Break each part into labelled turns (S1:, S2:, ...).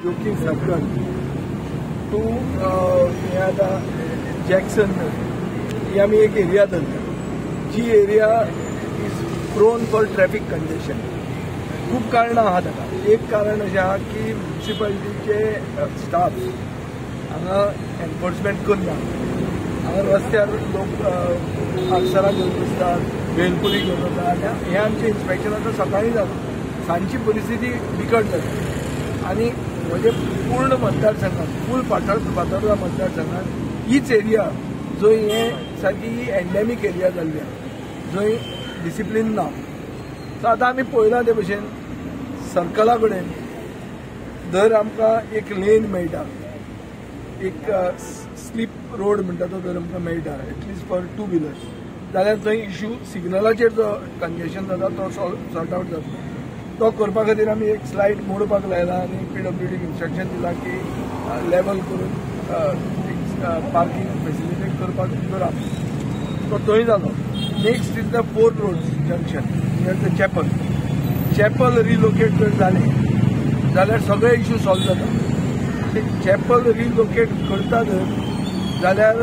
S1: Joaquim circle to हे आतां Jackson ही आमी एक एरिया धरल्या जी area is prone for traffic congestion. खूब कारणां आहा ताका. एक कारण अशें आहा की म्युनिसिपालिटीचे स्टाफ हांगा एनफोर्समेंट करना. हांगा रस्त्यार लोक आडसरां घेवन बसतात, भेलपुरी घेवन वतात आनी हें आमचें इन्स्पेक्शन आतां सकाळीं जाता, सांजची परिस्थिती बिकट जाता. आनी म्हणजे पूर्ण मतदारसंघात, फूल फातोर्डा मतदारसंघात हीच एरिया जंय हें सारकी ही एन्डेमीक एरिया जाल्ली आहा, जंय डिसिप्लीन ना. सो आतां आमी पळयलां ते भशेन सर्कला कडेन जर आमकां एक लेन मेळटा, एक स्लीप रोड म्हणटा तो जर आमकां मेळटा at least for two wheelers, जाल्यार थंय इशू सिग्नलाचेर जो कंजेशन जाता तो सॉर्ट आवट जातलो. तो करपा खातीर आमी एक स्लायड मोडपाक लायला आनी पीडब्ल्यूडीक इन्स्ट्रक्शन दिलां की लेवल करून एक पार्किंग फेसिलिटेट करपाक करा. तो थंय जालो. Next is the four roads junction near the chapel. Chapel relocate जर जालें जाल्यार सगळे इशू सॉल्व जाता. चॅपल रिलोकेट करता जर जाल्यार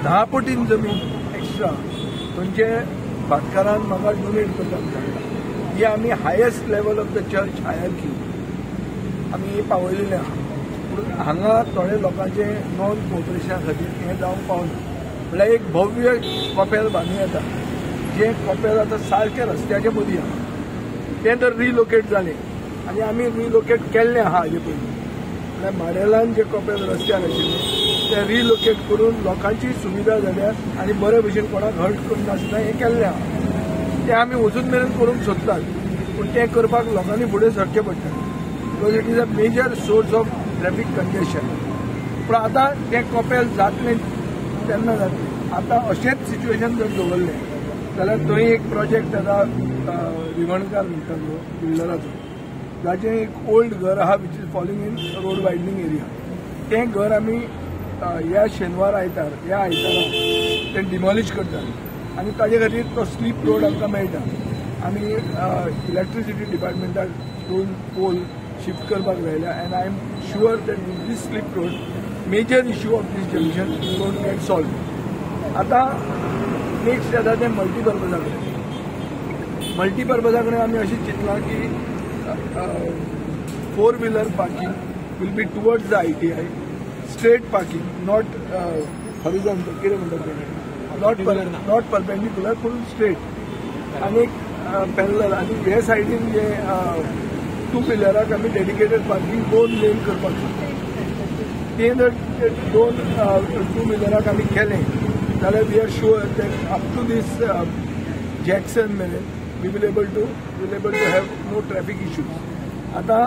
S1: 10 पटीन जमीन एक्स्ट्रा थंयचे भाटकारान म्हाका डोनेट करता सांगता. ही आमी highest level of the church hierarchy आमी पावयलेलें आहा. पूण हांगा थोडे लोकांचे नॉन कोऑपरेशना खातीर हें जावंक पावना. म्हणल्यार एक भव्य कॉपेल बांदूं येता, जें कॉपेल आतां सारकें रस्त्याच्या मदीं आहा, तें जर रिलोकेट जालें आनी आमी रिलोकेट केल्लें आहा हाजे पयलीं, म्हणल्यार माडेलान जें कॉपेल रस्त्यार आशिल्लें तें रिलोकेट करून लोकांची सुविधा जाल्या आनी बरे भशेन कोणाक हर्ट करिनासतना हें केल्लें आहा. तें आमी वचून मेरेन करूंक सोदतात, पूण तें करपाक लोकांनी फुडें सरचें पडटा, because it is a major source of traffic congestion. पूण आतां तें कॉपेल जातलें तेन्ना जातलें. आतां अशेंच सिच्युएशन जर दवरलें जाल्यार थंय एक प्रोजेक्ट आतां रिवणकार म्हणटा तो बिल्डराचो, जाचें एक ओल्ड घर आहा which is falling in road widening area. तें घर आमी ह्या शेनवार आयतार, ह्या आयतारा तें डिमॉलिश करतात आनी ताजे खातीर तो स्लीप रोड आमकां मेळटा. आमी इलेक्ट्रिसिटी डिपार्टमेंटाक दोन पोल शिफ्ट करपाक लायल्या and I am sure that with this slip road major issue of this junction don't get solve. आतां नेक्स्ट येता तें मल्टीपर्पजा कडेन. मल्टीपर्पजा कडेन आमी अशें चिंतलां की four wheeler parking will be towards the ITI, straight parking, not horizontal, कितें म्हणटात तें, not perpendicular पूण स्ट्रेट आनी एक पॅरलल. आनी हे सायडीन जे टू व्हिलराक आमी डेडिकेटेड पार्किंग 2 लेन करपाक सोदता. तें जर 2 टू व्हिलराक आमी केलें जाल्यार we are sure that up to this Jackson मेरेन we will able to have no traffic issues. आतां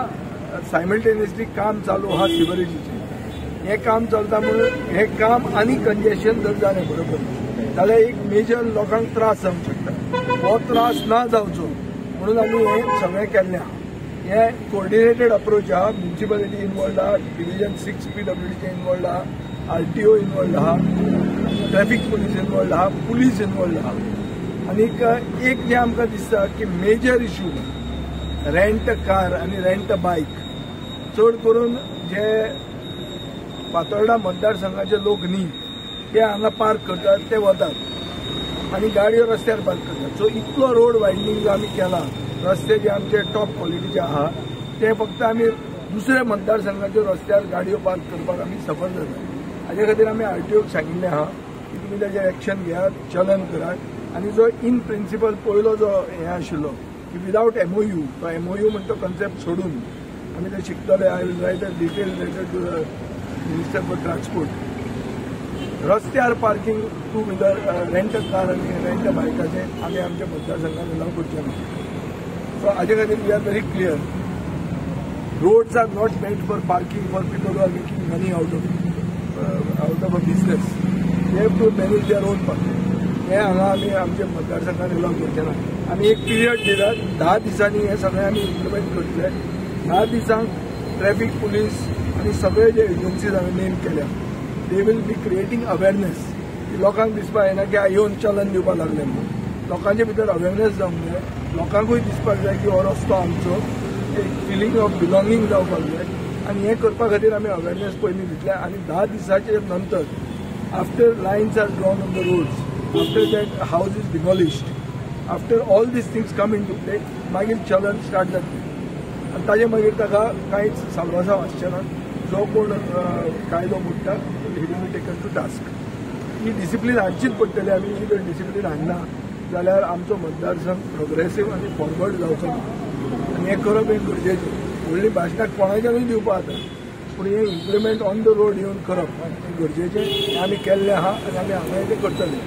S1: सायमल्टेनियसली काम चालू आहा सिवरेजीचें. हें काम चलता म्हणून हें काम आनी कंजेशन जर जालें बरोबर जाल्यार एक मेजर लोकांक त्रास जावंक शकता. हो त्रास ना जावचो म्हणून आमी हें सगळें केल्लें आहा. हें कोऑर्डिनेटेड अप्रोच आहा. म्युनिसिपालिटी इनवॉल्ड आहा, डिविजन 6 पीडब्ल्यूडीचें इनवॉल्ड आहा, आरटीओ इनवॉल्ड आहा, ट्रॅफिक पुलीस इनवॉल्ड आहा, पुलीस इनवॉल्ड आहा. आनीक एक जें आमकां दिसता की मेजर इशू रेंट कार आनी रेंट बायक, चड करून जे फातोर्डा मतदारसंघाचे लोक न्ही ते हांगा पार्क करतात, ते वतात आनी गाडयो रस्त्यार पार्क करतात. सो इतलो रोड वायडनींग जो आमी केला, रस्ते जे आमचे टॉप क्वॉलिटीचे आहा ते फक्त आमी दुसऱ्या मतदारसंघाच्या रस्त्यार गाडयो पार्क करपाक आमी सफर जाता. हाजे खातीर आमी आरटीओक सांगिल्लें आहा की तुमी ताजेर एक्शन घेयात, चलन करात. आनी जो इन प्रिंसिपल पयलो जो हें आशिल्लो की विदावट एमओयू, तो एमओयू म्हणटा तो कन्सेप्ट सोडून आमी ते शिकतले. I will write a detail letter to the minister for transport. रस्त्यार parking two wheeler rent car आनी रेंट बायकाचें आमी आमच्या मतदारसंघात अलाव करचें ना. सो हाजे खातीर we are very clear, roads are not meant for parking for people who are making money out of a business. They have to manage their own parking. हें हांगा आमी आमच्या मतदारसंघात अलाव करचे ना. आमी एक पिरियड दितात, 10 दिसांनी हें सगळें आमी इम्प्लिमेंट करतले. 10 दिसांक ट्रॅफिक पुलीस आनी सगळे जे एजन्सीज हांवें नेम केल्या they will be creating awareness. लोकांक दिसपाक येना की येवन चलन दिवपाक लागले म्हणून. लोकांचे भितर अवेरनेस जावंक जाय, लोकांकूय दिसपाक जाय की हो रस्तो आमचो, एक फिलींग ऑफ बिलोंगींग जावपाक जाय. आनी हें करपा खातीर आमी अवेरनेस पयलीं दितले आनी 10 दिसाचे नंतर after lines are drawn on the roads, after that house is demolished, after all these things come into play, मागीर चलन स्टार्ट जातलें आनी ताजे मागीर ताका कांयच सावरासांव आसचें ना. जो कोण कायदो मोडटा he will be taken to task. ही डिसिप्लीन हाडचीच पडटली. आमी ही जर डिसिप्लीन हाडना जाल्यार आमचो मतदारसंघ प्रोग्रेसीव आनी फॉरवर्ड जावचो ना आनी हें करप हें गरजेचें. व्हडलीं भाशणां कोणाच्यानूय दिवपा जाता, पूण हें इम्प्लिमेंट ऑन the road येवन करप हें गरजेचें. हें आमी केल्लें आहा आनी आमी हांगाय तें करतले.